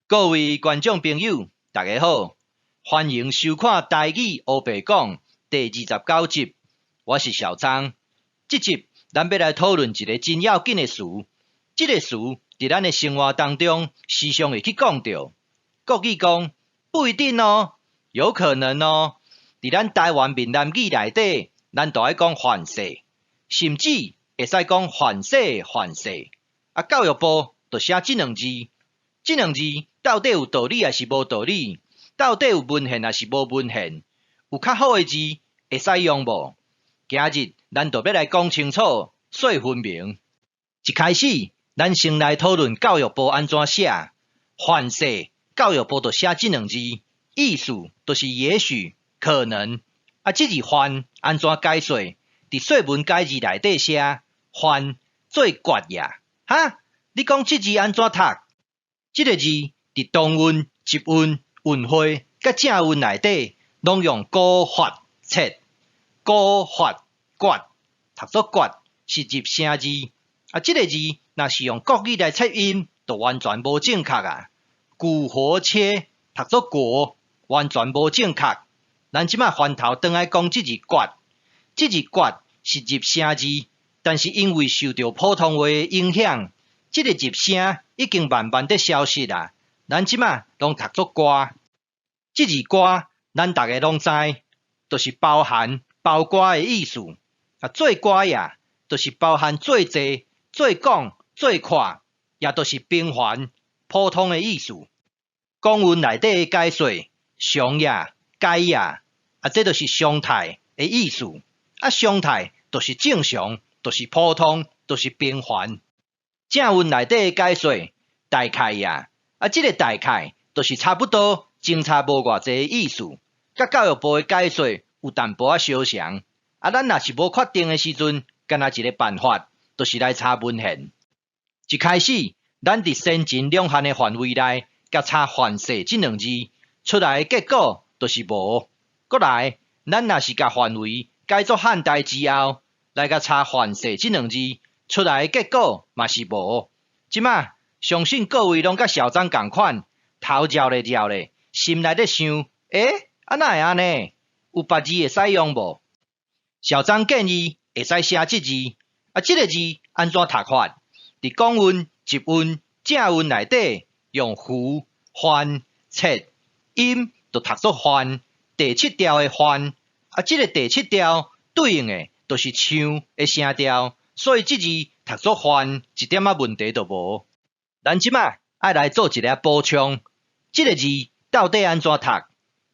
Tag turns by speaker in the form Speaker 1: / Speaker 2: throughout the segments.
Speaker 1: 各位觀眾朋友，大家好，歡迎收看《台語烏白講》第29集，我是小張。這集咱欲來討論一个真要緊的詞，這个詞佇咱的生活當中時常會去講著。國語講不一定哦，有可能哦。佇咱台灣閩南語內底，咱就愛講凡勢，甚至會使講凡勢凡勢。啊，教育部就寫這兩字，這兩字到底有道理抑是無道理？到底有文獻抑是無文獻？有較好的字會使用無？今日咱就欲來講清楚，說分明。一開始，咱先來討論教育部按怎寫。凡勢，教育部就寫這兩字，意思就是也許、可能。啊，這字凡按怎解說？佇說文解字內底寫凡做決也。哈？你講這字按怎讀？這个字佇同韻、集韻、韻會佮正韻內底，攏用古法切，古法決，讀做決是入聲字。啊，這个字若是用國語來切音，就完全無正確啊。古活切讀做國，完全無正確。咱這擺翻頭轉來講這字決，這字決是入聲字，但是因為受著普通話的影響，這个入聲已經慢慢佇消失啦。咱這擺攏讀做歌，這字歌咱逐个攏知，就是包含、包括的意思。啊，做歌也，就是包含做濟、做廣、做闊，也就是平凡、普通的意思。公文內底的解說，常也、該也，啊，這就是常態的意思。啊，常態就是正常，就是普通，就是平凡。正韻內底的解說，大概也，啊，這个大概就是差不多，相差無偌濟的意思。佮教育部的解說有淡薄仔相像。啊，咱若是無確定的時陣，干焦一个辦法，就是來查文獻。一開始，咱佇先秦兩漢的範圍內，共查凡勢這兩字，出來的結果就是無。閣來，咱若是共範圍改做漢代之後，來共查凡勢這兩字，出來的結果嘛是無。這擺相信各位攏佮小張仝款，頭繞咧繞咧，心內咧想：欸，啊哪會按呢？有別字會使用無？小張建議會使寫這字，啊，這个字按怎讀法？佇公韻、集韻、正韻內底，用符、凡、切音，就讀做凡，第七調的凡，啊，這个第七調對應的，就是唱的聲調，所以這字讀做凡，一點仔問題都無。咱這擺愛來做一个補充，這个字到底按怎讀？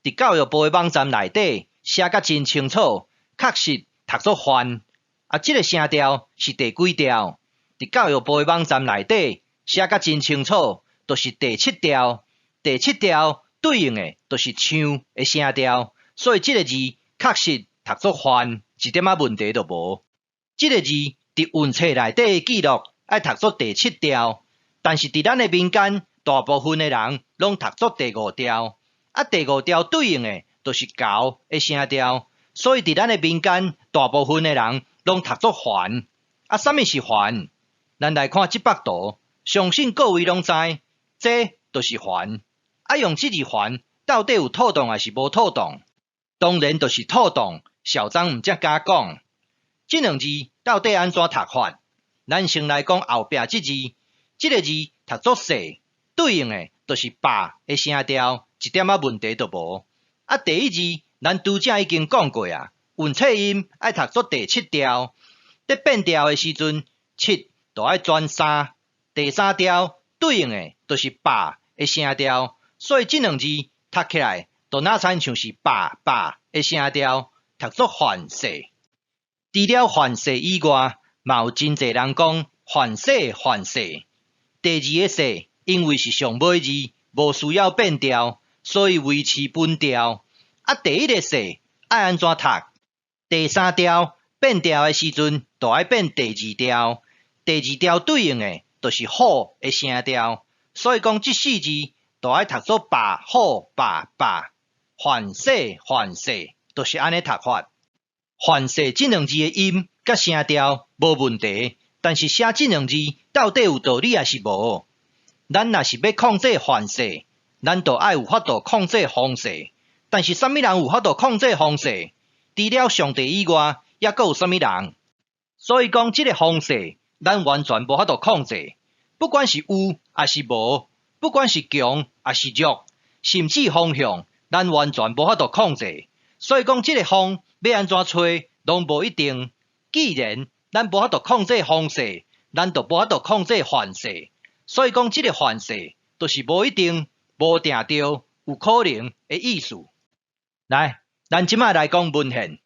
Speaker 1: 佇教育部的網站內底寫甲真清楚，確實讀做凡。啊，這个聲調是第幾調？佇教育部的網站內底寫甲真清楚，就是第七調。第七調對應的，就是唱的聲調，所以這个字確實讀做凡，一點仔問題都無。這个字佇韻冊內底的記錄愛讀做第七調，但是佇咱的民間，大部分的人攏讀做第五調。啊，第五調對應的，就是猴的聲調，所以佇咱的民間，大部分的人攏讀做凡。啊，啥物是凡？咱來看這幅圖，相信各位攏知，這就是凡。啊，用這字凡到底有妥當抑是無妥當？當然就是妥當，小張毋才敢講。這兩字到底按怎讀法？咱先來講後壁這字，這个字讀做勢，對應的就是霸的聲調，一點仔問題都無。啊，第一字咱拄才已經講過啊，韻冊音愛讀做第七調，佇變調的時陣，七就愛轉三，第三調對應的就是霸的聲調，所以這兩字讀起來就若親像是霸霸的聲調，讀做凡勢。除了凡勢以外，嘛有真濟人講凡勢凡勢。第二个勢因為是上尾字，無需要變調，所以維持本調。啊，第一个勢愛按怎讀？第三調變調的時陣，就愛變第二調。第二調對應的，就是虎的聲調，所以講這四字就愛讀做霸虎霸霸。凡勢凡勢，就是按呢讀法。凡勢這兩字的音佮聲調無問題，但是寫這兩字到底有道理抑是無？咱若是欲控制環勢，咱就愛有法度控制風勢。但是啥物人有法度控制風勢？除了上帝以外，猶閣有啥物人？所以講，這个風勢，咱完全無法度控制。不管是有抑是無，不管是強抑是弱，甚至風向，咱完全無法度控制。所以講，這个風欲按怎吹，攏無一定。既然咱無法度控制風勢，咱就無法度控制環勢。所以講，這个環勢就是無一定、無定著、有可能的意思。來，咱這擺來講文獻。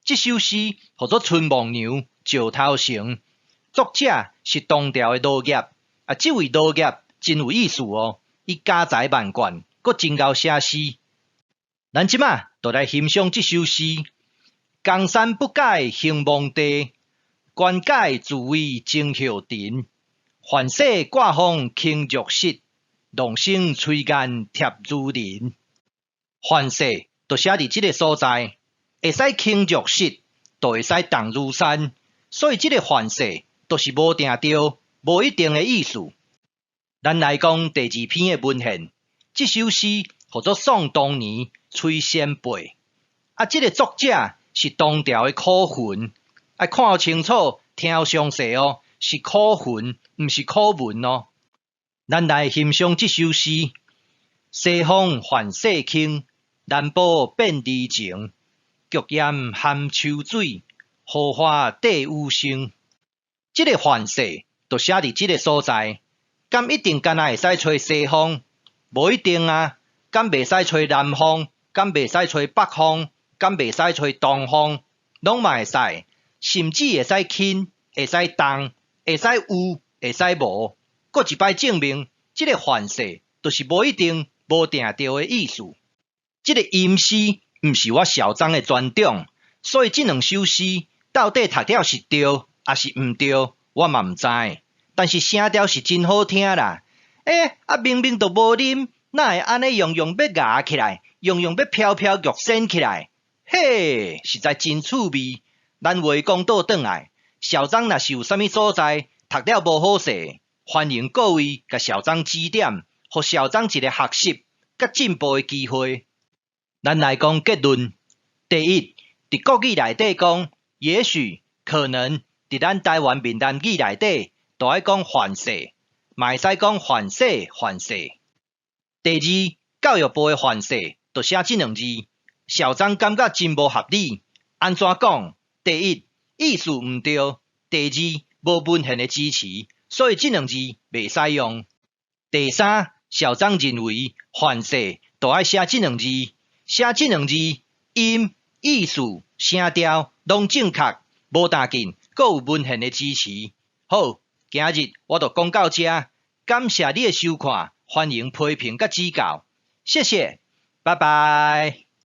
Speaker 1: 這首詩號做《春望娘·石頭城》，作者是唐朝的羅業。啊，這位羅業真有意思哦，伊家財萬貫，閣真𠢕寫詩。咱這擺就來欣賞這首詩：江山不改興亡地，官改自為爭後塵。凡世掛風輕若失，浪生炊煙貼如林。凡世就寫佇這个所在，會使輕若失，就會使重如山。所以這个凡世就是無定著、無一定的意思。咱來講第二篇的文獻，這首詩號做《送東尼崔先輩》。啊，這个作者是唐朝的苦雲，愛看清楚，聽詳細哦，是苦雲，毋是苦文哦。咱來欣賞這首詩：西風凡世輕，南波變離情。菊炎含秋水，荷花綴雨生。這个凡世就寫佇這个所在，敢一定干焦會使吹西風？無一定啊，敢袂使吹南風？敢袂使吹北風？敢袂使吹東風？攏嘛會使，甚至會使輕，會使重，會使有，會使無。閣一擺證明，這个凡世就是無一定、無定著的意思。這个吟詩毋是我小張的專長，所以這兩首詩到底讀了是對抑是毋對，我嘛毋知。但是聲調是真好聽啦。欸，啊明明就無啉，哪會按呢樣樣欲咬起來，樣樣欲飄飄欲仙起來？嘿，實在真趣味。咱話講倒轉來，小張若是有啥物所在讀了無好勢，歡迎各位共小張指點，予小張一个學習佮進步的機會。咱來講結論。第一，佇國語內底講，也許可能佇咱台灣閩南語內底，就愛講凡勢，嘛會使講凡勢凡勢。第二，教育部的凡勢就寫這兩字，小張感覺真無合理。按怎講？第一，意思毋對；第二，無文獻的支持，所以這兩字袂使用。第三，小張認為凡勢就愛寫這兩字，寫這兩字音、意思、聲調攏正確，無打緊，閣有文獻的支持。好，今日我就講到這，感謝你的收看，歡迎批評佮指教，謝謝，拜拜。